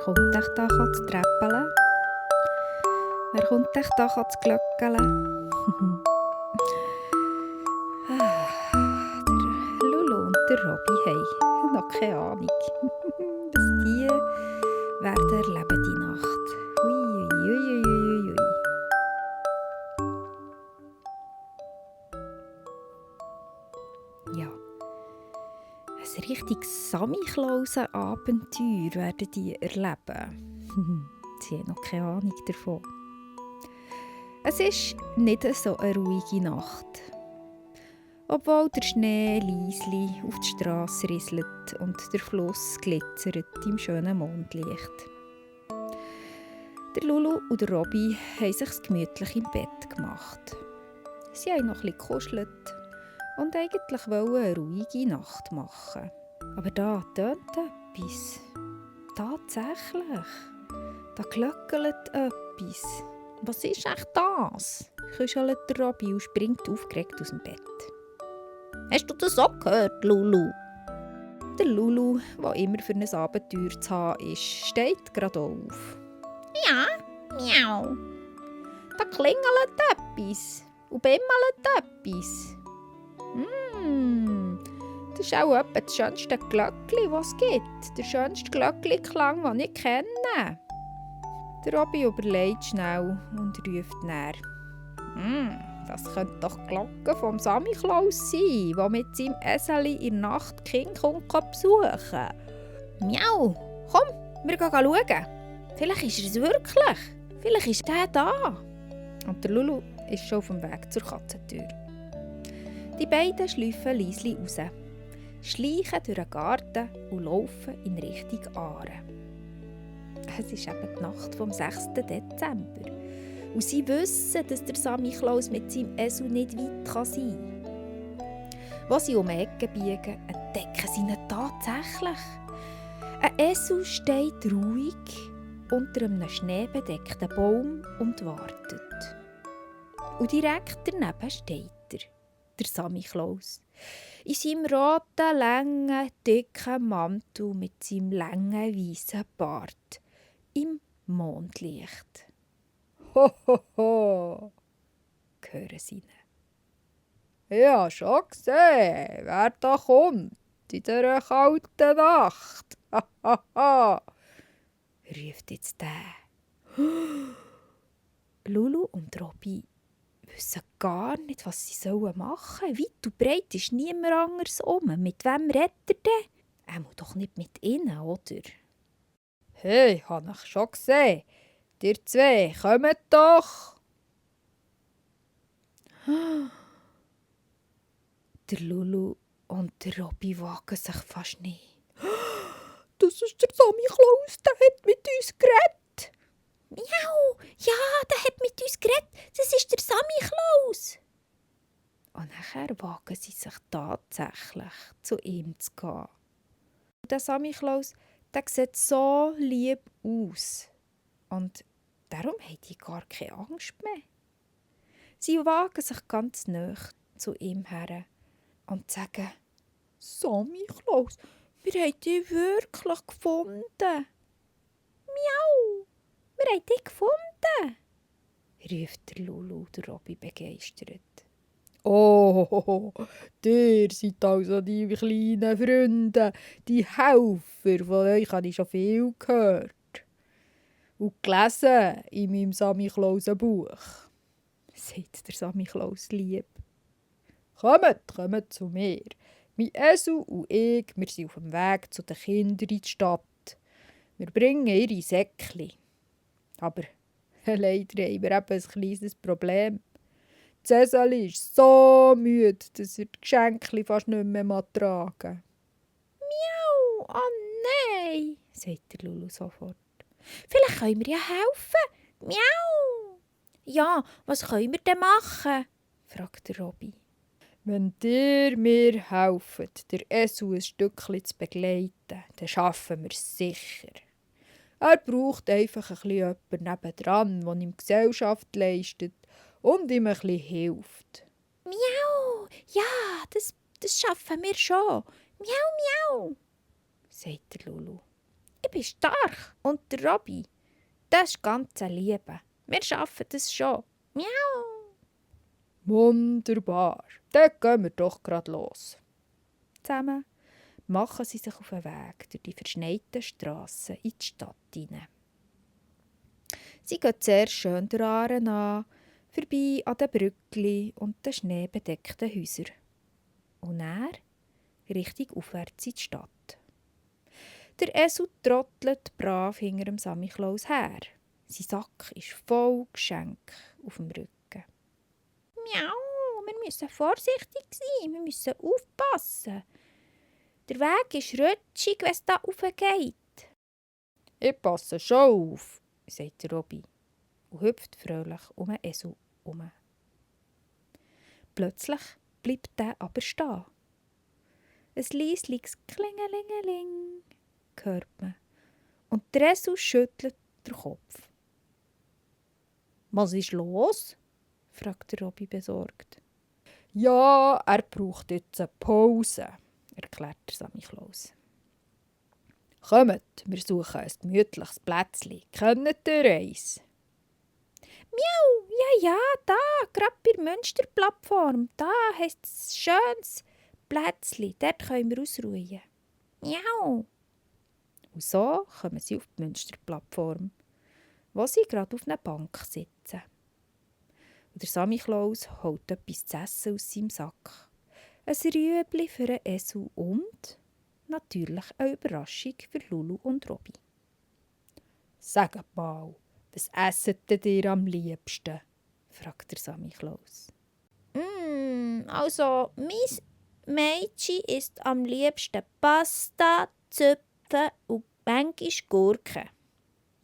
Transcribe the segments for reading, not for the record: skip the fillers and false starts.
kommt echt da zu Treppeln? Wer kommt echt da zu glöckeln? Der Lulu und der Robby haben noch keine Ahnung, was die werden erleben die Nacht. Ui, ui, ui, ui, ui. Ja, ein richtiges Samichlausen-Abenteuer werden die erleben. Sie haben noch keine Ahnung davon. Es ist nicht so eine ruhige Nacht. Obwohl der Schnee leislich auf die Strasse rieselt und der Fluss glitzert im schönen Mondlicht. Der Lulu und der Robby haben sich gemütlich im Bett gemacht. Sie haben noch ein bisschen gekuschelt und eigentlich wollen eine ruhige Nacht machen. Aber da tönt etwas. Tatsächlich. Da glöckelt etwas. Was ist echt das? Kuschelt der Robby und springt aufgeregt aus dem Bett. Hast du das auch gehört, Lulu? Der Lulu, der immer für ein Abenteuer zu haben ist, steht gerade auf. Ja, miau. Da klingelt etwas und bimmelt etwas. Das ist auch etwa das schönste Glöckli, das es gibt. Der schönste Glöckli-Klang, den ich kenne. Der Robby überlegt schnell und ruft näher. Das könnte doch die Glocke vom Samichlaus sein, der mit seinem Eseli in der Nacht die Kinder besuchen. Miau, komm, wir gehen schauen. Vielleicht ist er es wirklich. Vielleicht ist der da. Und der Lulu ist schon auf dem Weg zur Katzentür. Die beiden schlüpfen leislich raus, schleichen durch den Garten und laufen in Richtung Aare. Es ist eben die Nacht vom 6. Dezember. Und sie wissen, dass der Samichlaus mit seinem Esel nicht weit sein kann. Als sie um die Ecke biegen, entdecken sie ihn tatsächlich. Ein Esel steht ruhig unter einem schneebedeckten Baum und wartet. Und direkt daneben steht er, der Samichlaus, in seinem roten, langen, dicken Mantel mit seinem langen, weißen Bart, im Mondlicht. «Ho, ho, ho!» hören sie ihn. «Ich habe schon gesehen, wer da kommt in dieser kalten Nacht. Ha, ha, ha!» ruft jetzt der. Lulu und Robby wissen gar nicht, was sie machen sollen. Weit und breit ist niemand anders um. Mit wem redet er denn? Er muss doch nicht mit ihnen, oder? «Hey, ich habe euch schon gesehen. Ihr zwei, kommt doch!» Der Lulu und der Robby wagen sich fast nicht. «Das ist der Samichlaus, der hat mit uns geredet!» «Miau, ja, der hat mit uns geredet, das ist der Samichlaus!» Und nachher wagen sie sich tatsächlich, zu ihm zu gehen. Und der Samichlaus, der sieht so lieb aus. Und darum haben die gar keine Angst mehr. Sie wagen sich ganz nahe zu ihm her und sagen: «Samichlaus, wir haben dich wirklich gefunden!» «Miau, wir haben dich gefunden!» ruft der Lulu und der Robby begeistert. «Oh, ihr seid also die kleinen Freunde, die Helfer, von euch habe ich schon viel gehört und gelesen in meinem Samichlausen-Buch», sagt der Samichlaus lieb. «Kommt zu mir. Mein Esel und ich, wir sind auf dem Weg zu den Kindern in die Stadt. Wir bringen ihre Säckchen. Aber leider haben wir eben ein kleines Problem. Das Eseli ist so müde, dass er die Geschenke fast nicht mehr tragen kann.» «Miau, oh nein», sagt der Lulu sofort. «Vielleicht können wir ja helfen. Miau!» «Ja, was können wir denn machen?» fragt der Robby. «Wenn ihr mir helft, der Esel ein Stückchen zu begleiten, dann schaffen wir es sicher. Er braucht einfach ein bisschen jemanden nebendran, der ihm Gesellschaft leistet und ihm ein bisschen hilft.» «Miau, ja, das schaffen wir schon. Miau, miau», sagt der Lulu. ich bin stark. Und der Robby, das ist ganz ein Liebe. Wir schaffen das schon. Miau. Wunderbar, dann gehen wir doch gerade los. Zusammen machen sie sich auf den Weg durch die verschneiten Strassen in die Stadt hinein. Sie gehen sehr schön der Aare an, vorbei an den Brückli und den schneebedeckten Häusern. Und dann Richtung aufwärts in die Stadt. Der Esel trottelt brav hinter dem Samichlaus her. Sein Sack ist voll Geschenke auf dem Rücken. Miau, wir müssen vorsichtig sein, wir müssen aufpassen. Der Weg ist rutschig, wenn es da raufgeht. Ich passe schon auf, sagt der Robby und hüpft fröhlich um den Esel herum. Plötzlich bleibt der aber stehen. Ein leisliches Klingelingeling hört man und der Esel schüttelt den Kopf. «Was ist los?» fragt der Robby besorgt. «Ja, er braucht jetzt eine Pause», erklärt der Samichlaus. «Kommt, wir suchen ein gemütliches Plätzchen. Kennt ihr eins?» «Miau, ja, da, gerade bei der Münsterplattform. Da heisst es schönes Plätzchen. Dort können wir ausruhen.» «Miau!» Und so kommen sie auf die Münsterplattform, wo sie gerade auf einer Bank sitzen. Und der Samichlaus holt etwas zu essen aus seinem Sack. Ein Rüebli für einen Esel und natürlich eine Überraschung für Lulu und Robby. «Sagt mal, was esset ihr am liebsten?» fragt der Samichlaus. Also, mein Mädchen isst am liebsten Pasta, Zöpfe und manchmal Gurken,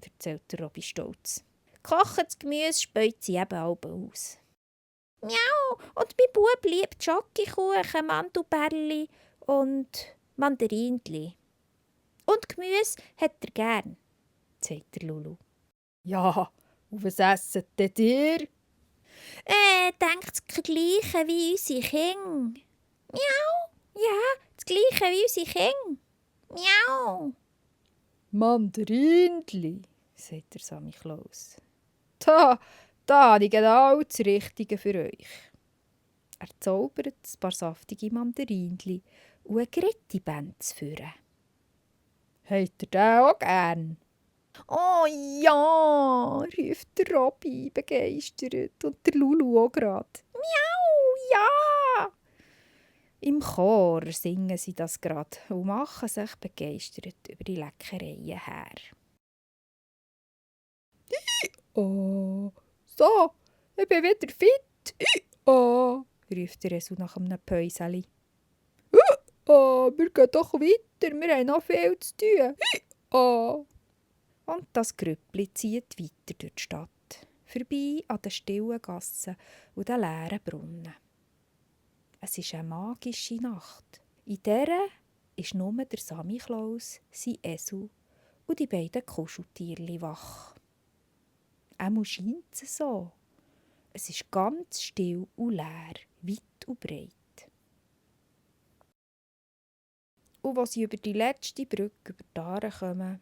erzählt der Robby stolz. Gekochtes Gemüse späut sie eben auch aus. Miau, und mein Bub liebt Schokokuchen, Mandelbärli und Mandarinli. Und Gemüse hat er gern, sagt der Lulu. Ja, und was essen denn ihr? Denkt das Gleiche wie unsere Kinder. Miau, ja, das Gleiche wie unsere Kinder. Miau. Mandarinli, sagt der Samichlaus. Da habe ich genau das Richtige für euch. Er zaubert ein paar saftige Mandarinli und eine Grittibänz führen. Habt ihr den auch gern? «Oh ja!» ruft der Robby begeistert und der Lulu auch gerade. «Miau, ja!» Im Chor singen sie das gerade und machen sich begeistert über die Leckereien her. «Oh, so, ich bin wieder fit. Oh!» ruft der Esel nach einem Päuseli. «Oh, wir gehen doch weiter, wir haben noch viel zu tun. Oh!» Und das Grüppli zieht weiter durch die Stadt, vorbei an den stillen Gassen und den leeren Brunnen. Es ist eine magische Nacht. In der ist nur der Samichlaus, sein Esel und die beiden Kuscheltierli wach. Auch scheint es so. Es ist ganz still und leer, weit und breit. Und als sie über die letzte Brücke über die Aare kommen,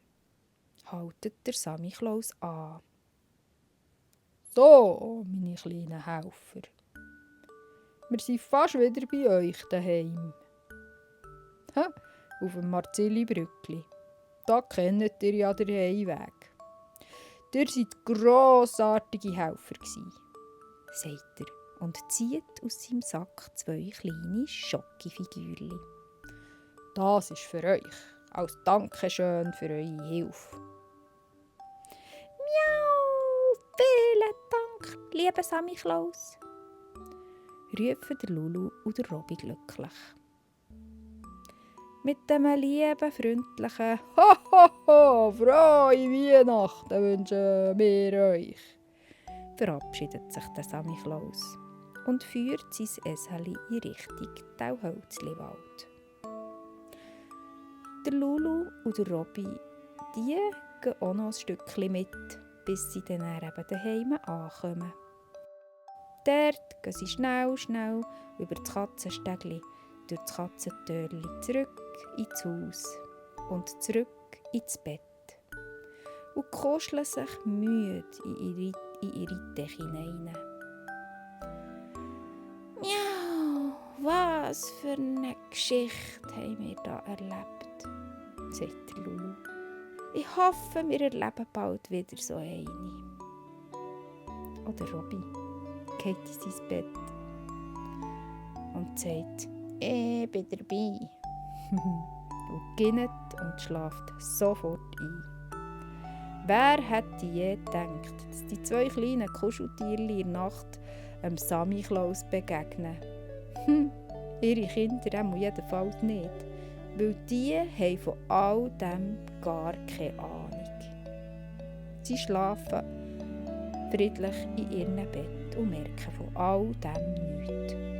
haltet der Samichlaus an. «So, meine kleinen Helfer, wir sind fast wieder bei euch daheim. Auf dem Marzilli-Brückli. Da kennt ihr ja den Heimweg. Ihr seid grossartige Helfer gsi», sagt er und zieht aus seinem Sack 2 kleine Schokifigürli. «Das ist für euch, als Dankeschön für eure Hilfe.» «Miau, vielen Dank, lieber Samichlaus», rufen der Lulu und der Robby glücklich. Mit einem lieben, freundlichen «Ho, ho, ho, frohe Weihnachten wünschen wir euch», verabschiedet sich der Samichlaus und führt sein Eseli in Richtung Tauhölzliwald. Der Lulu und der Robby, die gehen auch noch ein Stückchen mit, bis sie dann eben daheim ankommen. Dort gehen sie schnell über das Katzenstegli, durch das Katzentürli zurück ins Haus und zurück ins Bett. und kuscheln sich müde in ihre Decke hinein. «Miau, was für eine Geschichte haben wir da erlebt», sagt der Lulu. «Ich hoffe, wir erleben bald wieder so eine.» Oder Robby geht in sein Bett und sagt, «Ich bin dabei.» und ginnet und schlaft sofort ein. Wer hätte je gedacht, dass die 2 kleinen Kuscheltierchen in der Nacht einem Samichlaus begegnen? Ihre Kinder jedenfalls nicht, weil die haben von all dem gar keine Ahnung. Sie schlafen friedlich in ihrem Bett und merken von all dem nichts.